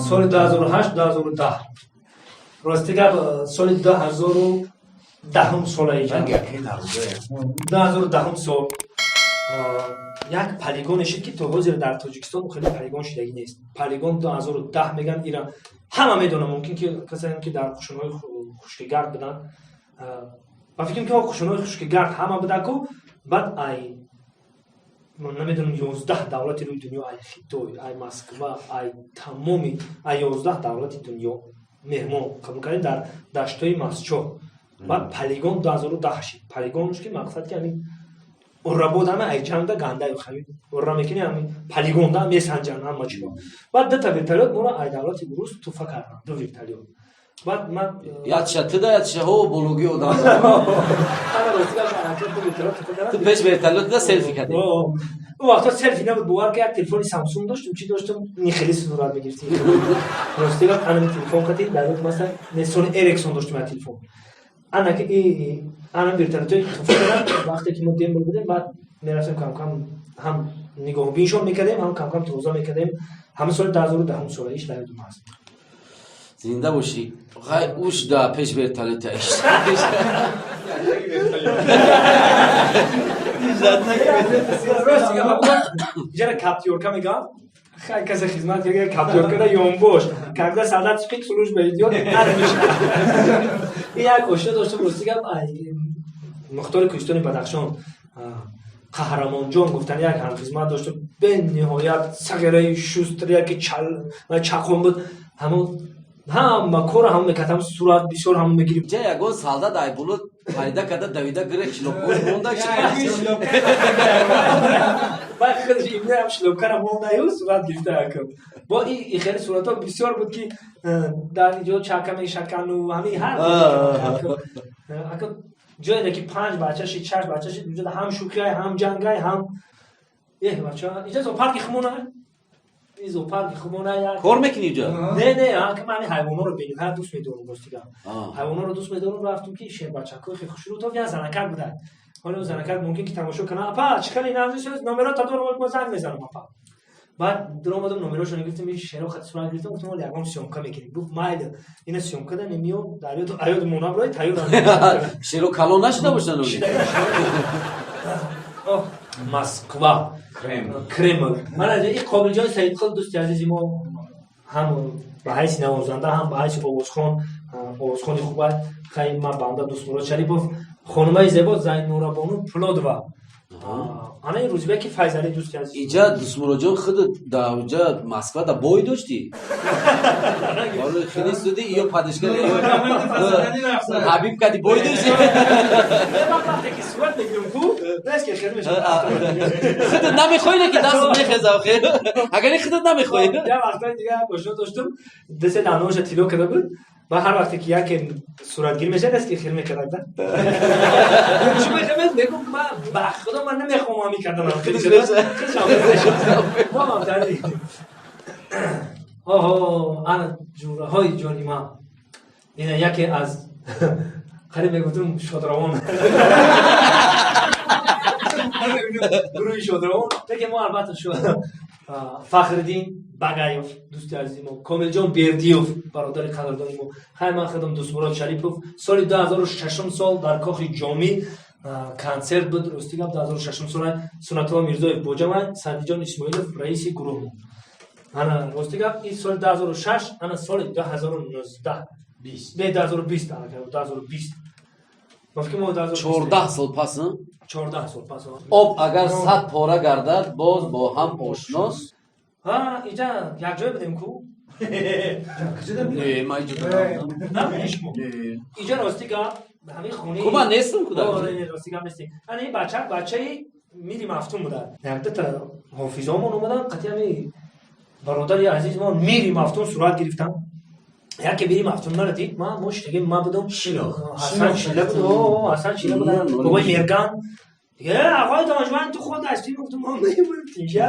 Соли 2008, 2010, рости гап, соли 2010-ум сола иҷа, 2010-ум сол як полигоне шид, ки то ҳозир дар Тоҷикистон хеле полигон шидагӣ нест. Полигон 2010 меган, ира ҳама медонам. Мумкин ки касае, ки дар қушунҳои хушкигард буданд, ба фикрам, ки қушунҳои хушкигард ҳама будаку. Баъд ай, намедонам, 11 давлати рӯи дунё, ай Хитой, ай Москва, ай тамоми, ай 11 давлати дунё меҳмон қабул кардем дар даштҳои Мастчоҳ. Баъд полигон 2010 шид. Полигонш ки мақсад, ки ҳамин уррабод, ҳама ай ҷангда гандаю ҳамин урра мекунӣ, ҳамин полигонда месанҷанд ҳама чиро. Баъд дута вертолёт моро ай давлати урус туфа карданд, ду вертолёт. Баъд ман Ятша тида, ятша ҳо бологи одам. Ана, рости гап, ду вертолёт туфа карданд. Ту пеш вертолёт да селфи кардӣ? Он вақто селфи набуд, бовар ки, як телефони Самсунг доштум, чӣ доштум, ни хеле сурат мегирифтим. Рости гап, ана телефон кати дар масалан, не, Сони Эриксон доштум як телефон. Ана ки ана вертолётои туфа карданд. Вақте ки мо дембел будем, баъд мерафтем, камкам ҳам нигоҳубиншон мекардем, ҳам камкам тоза мекардем. Ҳама соли 2010-ум сола иш дар ёдум ҳаст. Зинда бошӣ. Хай, уш да пеш вертолёта иш. Иҷара каптёрка мегӯям, хай, касе хизмат карда, каптёркада ёнбош, когда солдат спит, служба идёт, намешавад. Як ошно доштум, рости гап, мухтори кӯҳистони Бадахшон, Қаҳрамонҷон гуфтан, як ҳамхизмат доштум, бениҳоят сағираи шустр, яке чақон буд. Ҳамон ҳама кора ҳам мекард, ҳам сурат бисёр ҳам мегирифт. Ҷа ягон солдат айбуло пайда карда, давида гире, шлёпкош монда. Баъд худаш имнаам шлёпкара мондаю сурат гирифта якм. Бо и хеле суратҳо бисёр буд, ки дар ҷо чака мешакану ҳамин ҳар ҷое ки панҷ бача шид, шаш бача шид, унҷо ҳам шӯхиай, ҳам ҷангай, ҳам эҳ бача. Иҷа зоопарки хумона, ин зоопарки хумона як Кор мекунӣ иҷа? Не, ки ман ҳамин ҳайвонҳоро бениҳоят дӯст медорам, ростига, ҳайвонҳоро дӯст медорам. Рафтум, ки шербачакҳои хеле хушрӯ то як занакак буданд. Ҳоло он занакак мумкин ки тамошо кунам. Апа, чӣ хеле наздик, номерота дорам, ма занг мезанам, апа. Баъд даромадам, номерошро гирифтам, ин шеро хати сурат гирифтам, гуфтам: «Оли ягон съёмка мекунем». Гуфт: «Майли, ина съёмка да немиё, дар ёду аёду мона брои тайёр». Шеро калон нашуда бошанд? Москва, Кремл. Ман и Қобилҷони Саидқул, дӯсти азизи мо, ҳам ба ҳайси навозанда, ҳам ба ҳайси овозхон, овозхони хуб аст. Хай, ман банда Дӯстмурод Шарипов, хонумаи зебо Зайнурабону Пулодова, ана ин Рӯзибеки Файзалӣ, дӯсти азиз. Иҷа, Дӯстмуроджон, худат да уҷа Москва да бой доштӣ? Хеле суди ё падишка Ҳабиб кади бой доштӣ? Вақте ки сурат мегирам ку, нест ки хеле мешавад. Худат намехоҳӣ, ки даст мехеза охе, агар худат намехоҳӣ. Як вақтҳои дига як ошно доштум, десе дандонша тилло карда буд. Ба ҳар вақте ки яке суратгирӣ мешавад, аст ки хел мекард. Чӣ мехоҳед? Мегум: «Ман, ба худо, ман намехоҳам ҳамин карданам». Оҳо, ана ҷураҳои ҷони ман, ина яке аз қариб мегуфтум шодравон, гурӯҳи шодравон, лекин мо албатта Фахриддин Багаев, дӯсти азизи мо, Комилҷон Бердиев, бародари қадрдони мо. Хай, ман худам Дӯстмурод Шарипов. Соли 2006 сол дар кохи Ҷомӣ консерт буд. Рости гап, 2006 сола Сунатулло Мирзоев боҷамай, Садиҷон Исмоилов раиси гурӯҳ. Ана, рости гап, ин соли 2006, ана соли 2019, не, 2020, 2020 ба фикр мо. 14 сол пас. 14 сол пас. Об агар сад пора гардад, боз бо ҳам ошнос. Иҷа якҷоя будем ку. Не, ман иҷо Иҷа, рости гап, ҳамин хони Ку, ман нестам ку. Рости гап, нестем. Ана ин бача бачаи Мири Мафтун буда. Якдата ҳофизомон омадан, қатъи ҳами бародари азизмон Мири Мафтун сурат гирифтан. Яке Мири Мафтун мара дид, ман моштаги ма будум, Ҳасан Чила буд, Ҳасан Чила буд, бобои Мерган. Оқои донишманд, ту худ ҳастӣ? Гуфтам: «Мо мемонем тинҷа».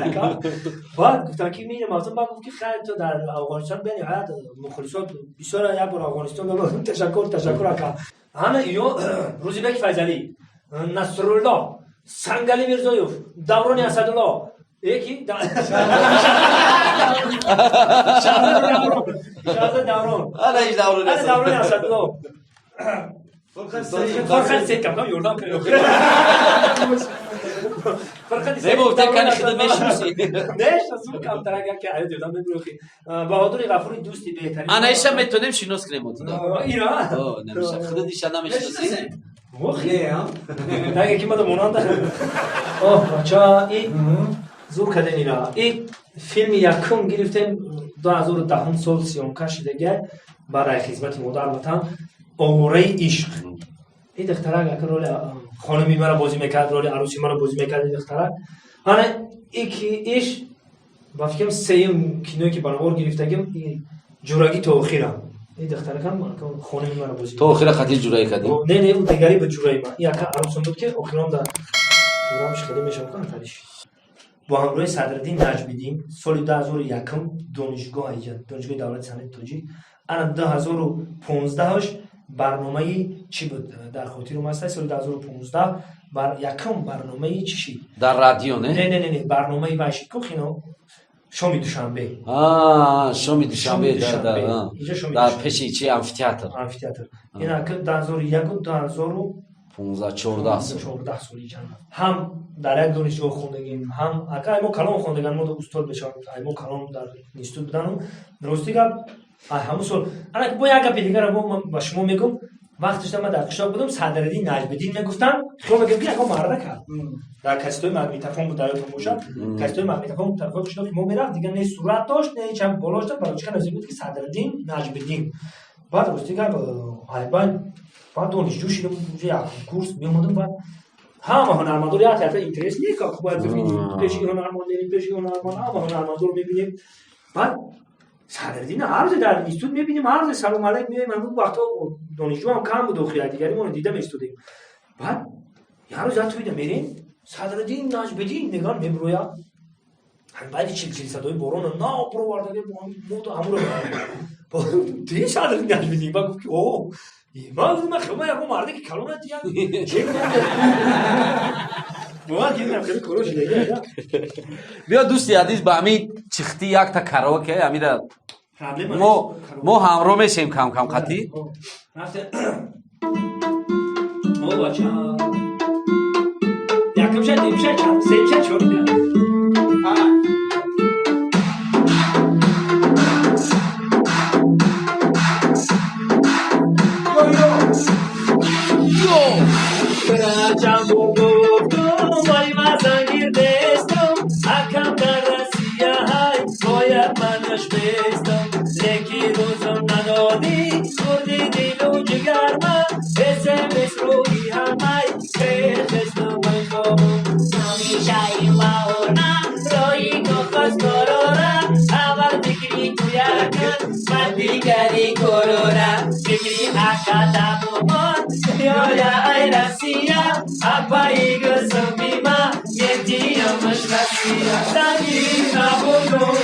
Баъд гуфтам, ки Мири Мафтун. Баъд гуфт, ки хайр, ту дар Афғонистон бениҳоят мухлисот бисёр, як бор Афғонистон. Ташаккур, ташаккур, ака. Ҳама ё Рӯзибеки Файзалӣ, Насрулло, Сангали Мирзоев, Даврони Асадулло. Яки Шаҳзод Даврон. Ана иш Даврон. Ана Даврони Асадулло. Фарқат сен камкам ёрдам кунед. Фарқат. Не гуфта кани худат мешиносӣ. Мешиносам камтар, агар ки ҳаёт ёдам мебурохи. Баҳодури Ғафури, дӯсти беҳтарин. Ана иша метонем шинос кунем отуда. Ира? О, намеша. Худат иша намешиносӣ? Охи. Наге ки мада монанда. Оҳ, бача, и зур кардем ира. И филми якум гирифтем 2010 сол съёмка шидагия барои хизмати модар ватан, «Овораи ишқ». И духтарак ака роли хонуми маро бозӣ мекард, роли арӯси маро бозӣ мекард и духтарак. Ана ики иш ба фикрам сеюм киное ки ба навор гирифтагим, и «Ҷурагӣ то охира». И духтаракам хонуми маро бозӣ. То охира хати ҷураӣ кардӣ? Не, не, ӯ дигари буд ҷураи ман. И ака арӯсам буд, ки охирон дар ҷурамш хеле мешавад кан. Бо ҳамроҳи Садриддин Наҷмиддин соли 2001 донишгоҳ, иҷа Донишгоҳи давлати санъати тоҷик. Ана 2015 барномаи чӣ буд, дар хотирум аст, соли 2015 бар якум барномаи чӣ шид? Дар радио, не? Не, не, не, не, барномаи вай шид ку, кино «Шоми душанбе». Шоми душанбе. Дар пеши чи, амфитеатр. Амфитеатр. Ина ки 2001, 2000 15, 14 сол. 14 соли чанд ҳам дар як донишгоҳ хондагим, ҳам ака ай мо калон хондаган, мо устод мешаванд, ай мо калон дар институт будану. Рости гап, ай ҳамун сол ана бо як гапи дигара бо ман ба шумо мегӯм. Вақташда ман дар қишлоқ будам, Садриддин Наҷмиддин мегуфтам, хиёл мекардам, ки ягон марда кард. Дар кассетои магнитофон буд, дар ёдтон бошад, кассетои магнитофон тарафҳои қишлоқи мо мерафт, дигар не сурат дошт, не чанд болош дошт, барои чӣ наздик буд, ки Садриддин Наҷмиддин. Баъд, рости гап, айбан баъд донишҷӯ шидам, уже якум курс меомадам, баъд ҳама ҳунармандор як тарафа интерес не, как бояд бибинем, пеши ҳунарманд мерем, пеши ҳунарманд, ҳама ҳунармандоро мебинем. Баъд Садриддин ҳар рӯзе дар институт мебинем, ҳар рӯзе салом алайк меоем. Ҳамун вақтҳо донишҷӯ ҳам кам буд, охир дигари моро дида меистодем. Баъд як рӯз як тӯйда мерем, Садриддин Наҷмиддин мегӯянд, мебирояд. Ҳамин баъди чил-чил садои борона набуровардаге моду ҳамуро ти Садриддин Наҷмиддин. Ба гуфт, ки о ман хелма ягон марде ки калона дия че бовар кардам, хеле коро шидаги. Биё, дӯсти азиз, ба ҳамин чихти якта караоке ҳамира мо ҳамроҳ мешем кам-кам қатӣ. Рафте. О, бача. Якум ша, дуюм ша, сеюм ша, чорум ша. Чанд гуфтум, вай мазангир нестум, акам дар Россия ҳай, бояд манаш бестум, лекин рӯзум надодӣ, хурди дилу ҷигарма, СМС рӯи ҳамай, бехестум бихобум. Намешаи баҳона, роҳи нохосторора, аввал фикри ту якун, баъд дигари корора, фикри аката бумон, ёя ай Россия, апаи гусумима, метиёмаш Россия. Зангир набудум,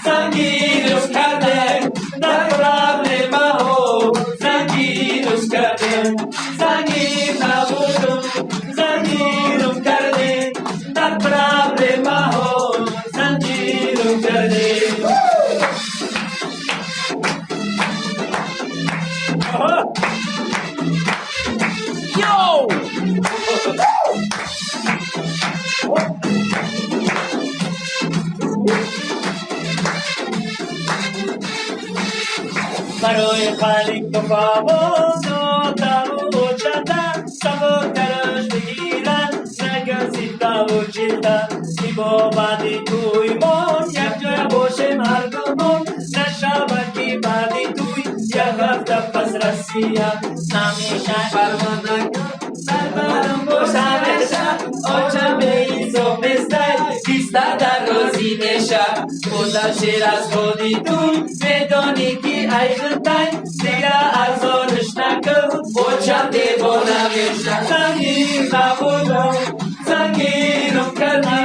зангирус кардем, дар проблемаҳо зангирус кардем. Зангир набудум, зангирум кардем, дар проблемаҳо занҷирум кардем. Аҳа. Йоу! Барои қалин туфабону очата сабуктараш бигиранд, наган ситаву чилта, ки бо баъди тӯймон якҷоя бошем ҳаргумон, нашавад ки баъди тӯй як ҳафта пас Россия. Намешаи парвона дар барам бош ҳамеша, очам беинсоф нестай, киста дар розӣ меша, худа шер аз ходи туй, медонӣ ки ай хитай, дига арзониш накун, очам девона меша. Зангир набудам, зангирум кардӣ,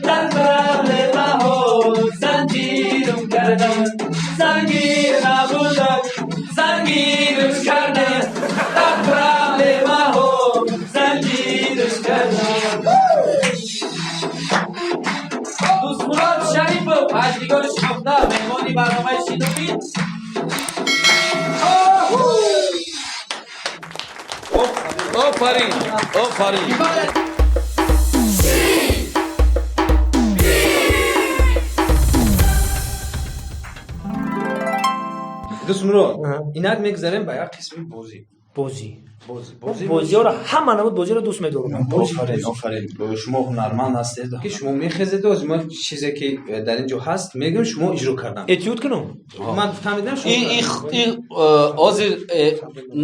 дар проблемаҳо занҷирум кардам. Зангир набудам, зангирус кардам, дар проблемаҳо занҷирус кардам. Офарин, офарин. Дӯстмурод, инак мегузарем ба як қисми бозӣ. Бозӣ. Бозӣ, бозӣ. Бозиҳоро, ҳама намуд бозиро дӯст медорам. Офарин, офарин. Шумо ҳунарманд ҳастед, ки шумо мехезеду аз мо чизе ки дар ин ҷо ҳаст мегӯем, шумо иҷро кардан. Этюд кунам. Ман фаҳмидам, шумо Ҳозир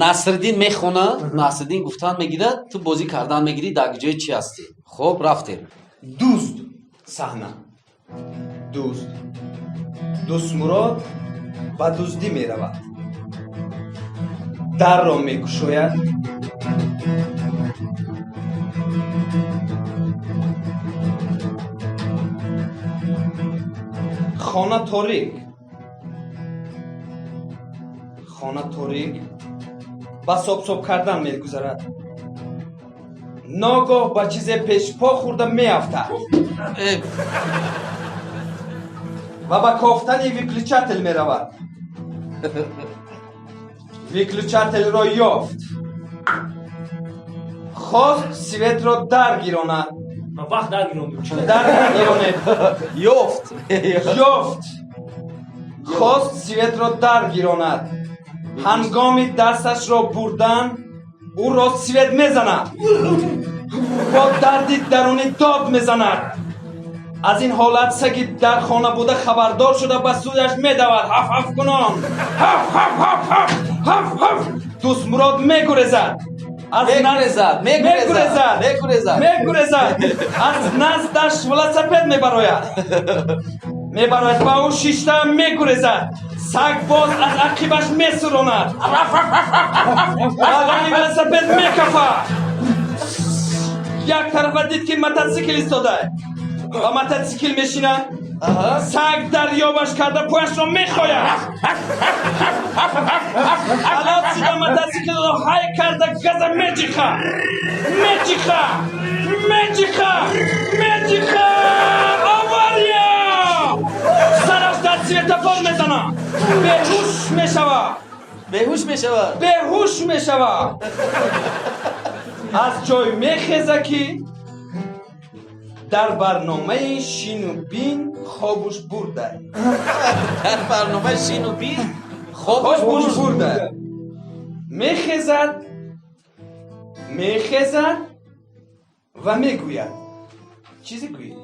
Насриддин мехона, Насриддин гуфтан мегирад, ту бозӣ кардан мегирӣ, дар ҷои чӣ ҳастӣ. Хуб, рафтем. Дузд. Саҳна. Дузд. Дӯстмурод ба дуздӣ меравад, дарро мекушояд. Хона торик, хона торик. Ба собсоб кардан мегузарад. Ногоҳ ба чизе пешпо хӯрда меафтад ва ба кофтани выключатель меравад. Выключательро ёфт, хост светро даргиронад. Ман вақт даргирондем. Даргиронед. Ёфт. Ёфт, хост светро даргиронад. Ҳангоми дасташро бурдан ӯро свет мезанад. Бо дарди дарунӣ дод мезанад. Аз ин ҳолат саги дар хона буда хабардор шуда, ба сӯяш медавад, ҳаф ҳаф кунон, ҳаф ҳаф ҳаф ҳаф ҳаф ҳаф. Дӯстмурод мегурезад аз Мегурезад, мегурезад, мегурезад. Мегурезад. Аз наздаш велосипед мебарояд, мебарояд ва ӯ шишта мегурезад. Саг боз аз ақибаш месуронад ва рӯи велосипед мекафад. Як тарафа дид, ки мотосикл истода, ба мотосикл мешинад. Саг дарёбаш карда, пояшро мехояд. Халос шуда, мотосиклро ҳай карда, газа меҷиха, меҷиха, меҷиха, меҷиха. Авария! Сараш дар светофор мезанад, беҳуш мешавад. Беҳуш мешавад. Беҳуш мешавад. Аз ҷой мехеза, ки дар барномаи шину бин хобуш бурда. Дар барномаи шину бин хобуш хобуш бурд. Бурда. Мехезад, мехезад ва мегӯяд. Чизе гӯед.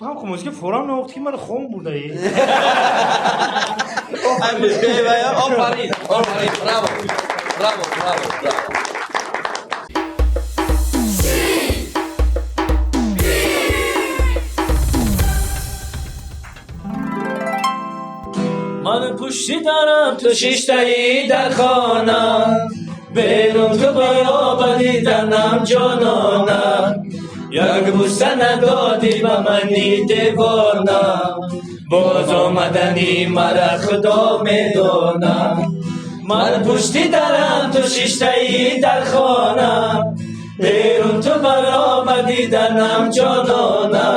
Ҳам хомӯшки форам навохт, ки мана хом бурдаи. Офарин, офарин, браво, браво, браво, браво. Ман пушти дарам, ту шиштаи дар хона. Берун ту биё ба диданам, ҷонона. Як буса надодӣ ба мани девона. Боз омадани мара худо медонад. Ман пушти дарам, ту шиштаи дар хона. Берун ту биё ба диданам, ҷонона.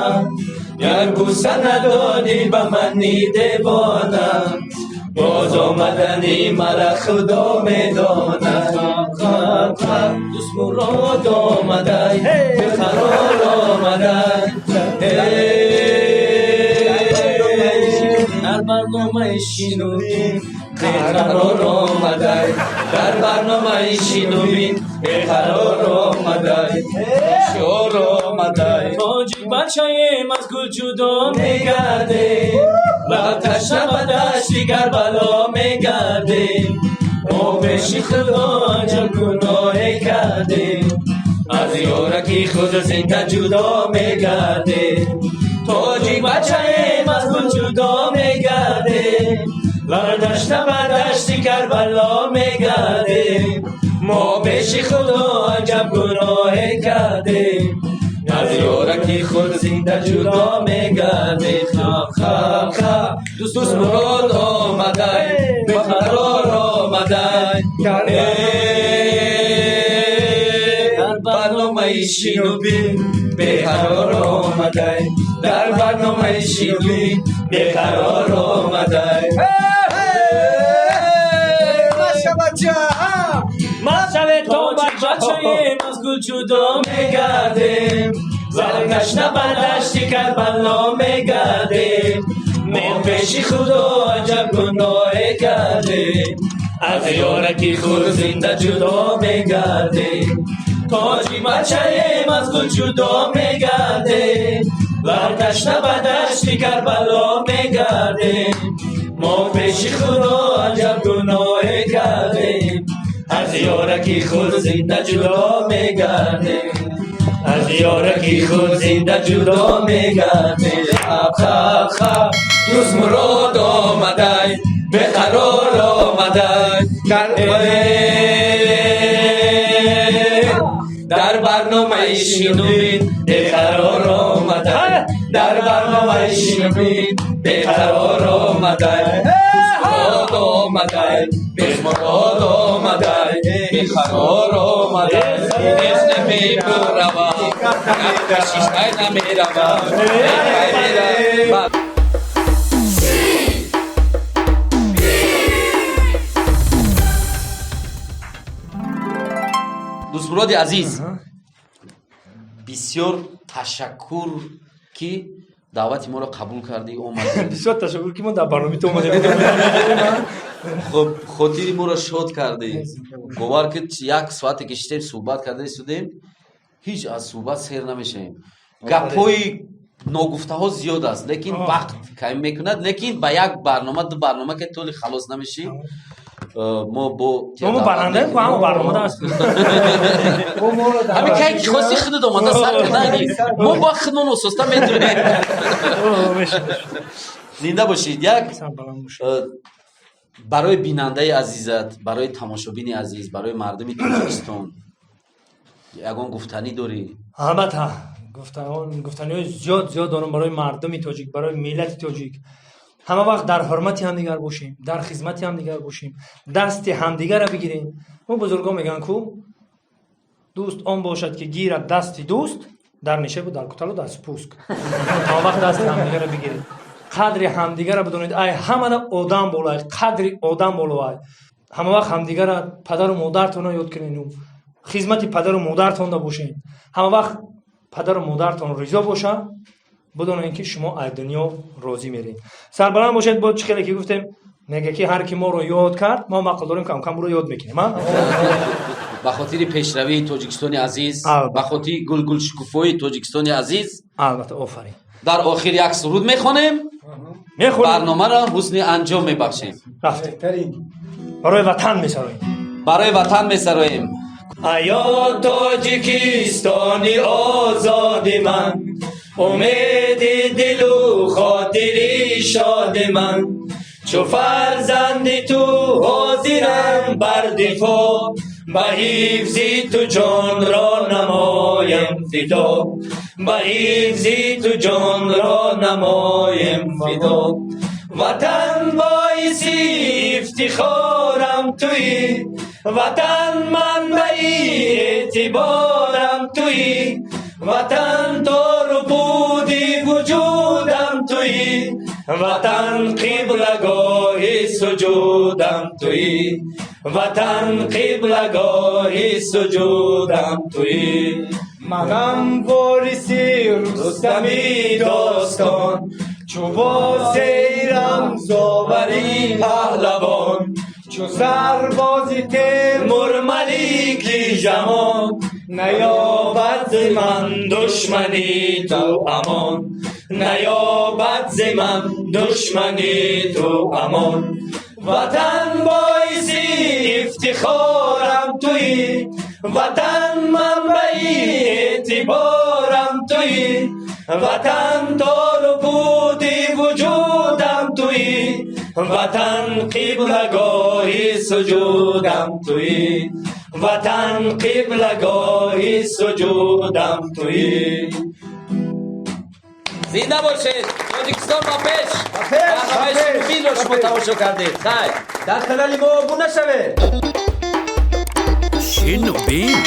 Як буса надодӣ ба мани девона. Боз омадани мара худо медонад. Дӯстмурод омадай, беқарор омадай. Дар барномаи шину бин беқарор омадай. Дар барномаи шину бин беқарор омадай. Шор омадай. Тоҷик бачаем, аз гул ҷудо мегардем. Ва ташна ба дашти Карбало мегардем. Мо пеши худо аҷаб гуноҳе кардем. Аз ёраки худ зинда ҷудо мегардем. Тоҷик бачаем, аз гул ҷудо мегардем. Ва ташна ба дашти Карбало мегардем. Мо пеши худо аҷаб гуноҳе кардем. Аз ёраки худ зинда ҷудо мегардем. Хап хап хап, дӯстмурод омадай, беқарор омадай. Дар барномаи шину бин беқарор омадай. Дар барномаи шину бин беқарор омадай. Маша бача. Машаве то. Бачаем аз гул ҷудо мегардем, Заркашна ба дашти Карбало мегардем. Мо пеши Худо аҷаб гуноҳе кардем, аз ёраки худ зинда ҷудо мегардем. Тоҷи бачаем аз гул ҷудо мегардем, Баргашта ба дашти Карбало мегардем. Мо пеши Худо аҷаб гуноҳе кардем, аз ёраки худ зинда ҷудо мегардем. Аз ёраки худ зинда ҷудо мегардем. Хаб, хаб, хаб, дӯст Мурод омадай, беқарор омадай. Дар барномаи Шинубин беқарор омадай. Дар барномаи Шинубин беқарор омадай. Мурод омадай, бемурод омадай, беқарор омадай. Ҳеҷ намебуравам, кашишай намеравам. Дӯстмуроди азиз, бисёр ташаккур, ки даъвати моро қабул кардӣ, омадӣ. Бисёр ташаккур, ки мо дар барномаи ту омадем. Хуб, хотири моро шод кардӣ. Бовар ки, як соате ки шитем, суҳбат карда истодем, ҳеҷ аз суҳбат сер намешавем. Гапҳои ногуфтаҳо зиёд аст, лекин вақт кам мекунад. Лекин ба як барнома, ду барнома ки толи халос намешӣ, мо бо мо барандаем, ҳама барномада аст. Ҳамин кай ки хости, худат омада сар кардаги, мо бо худмон ососта метавонем. Зинда бошед. Як барои бинандаи азизат, барои тамошобини азиз, барои мардуми Тоҷикистон ягон гуфтанӣ дорӣ? Албатта, гуфтаниҳои зиёд зиёд дорам барои мардуми тоҷик, барои миллати тоҷик. Ҳама вақт дар ҳурмати ҳамдигар бошем, дар хизмати ҳамдигар бошем, дасти ҳамдигарро бигирем. Мо бузургон мегӯянд ку: дӯст он бошад, ки гирад дасти дӯст дар нишебу дар куталу дар спуск. Ҳама вақт дасти ҳамдигарро бигиред, қадри ҳамдигарро бидонед. Ай ҳамада одам болоай, қадри одам болоай. Ҳама вақт ҳамдигарро, падару модартонро ёд кунену хизмати падару модартонда бошед. Ҳама вақт падару модартон ризо боша, бидонед, ки шумо аз дунё розӣ меред. Сарбаланд бошед. Бо чӣ хеле ки гуфтем, мега ки ҳар ки моро ёд кард, мо мақл дорем, камкам ӯро ёд мекунем. Ба хотири пешравии Тоҷикистони азиз, ба хотири гулгулшукуфои Тоҷикистони азиз. Албатта, офарин. Дар охир як суруд мехонем, барномаро ҳусни анҷом мебахшем. Рафтем, барои ватан месароем. Барои ватан месароем. Аё Тоҷикистони озоди ман, умеди дилу хотири шоди ман, чу фарзанди ту ҳозирам бар дифоъ, ба ҳифзи ту ҷонро намоем фидо, ба ҳифзи ту ҷонро намоем фидо. Ватан, боиси ифтихорам туӣ, ватан, манбаи эътиборам туӣ, ватан, тору пуди вуҷудам туӣ, ватан, қиблагоҳи суҷудам туӣ, ватан, қиблагоҳи суҷудам туӣ. Манам вориси Рустами достон, чу восеи рамзовари паҳлавон, чу сарбози Темур малики ҷамон, наёбад зи ман душмани ту амон, наёбад зи ман душмани ту амон. Ватан, боиси ифтихорам туӣ, ватан, манбаи эътиборам туӣ, ватан, тору пуди вуҷудам туӣ, ватан, қиблагоҳи суҷудам туӣ, ватан, қиблагоҳи суҷудам туӣ. Зинда бошед! Тоҷикистон ба пеш! Барномаи Шинубинро шумо тамошо кардед. Хайр. Дар канали мо обуна шавед. Шинубин.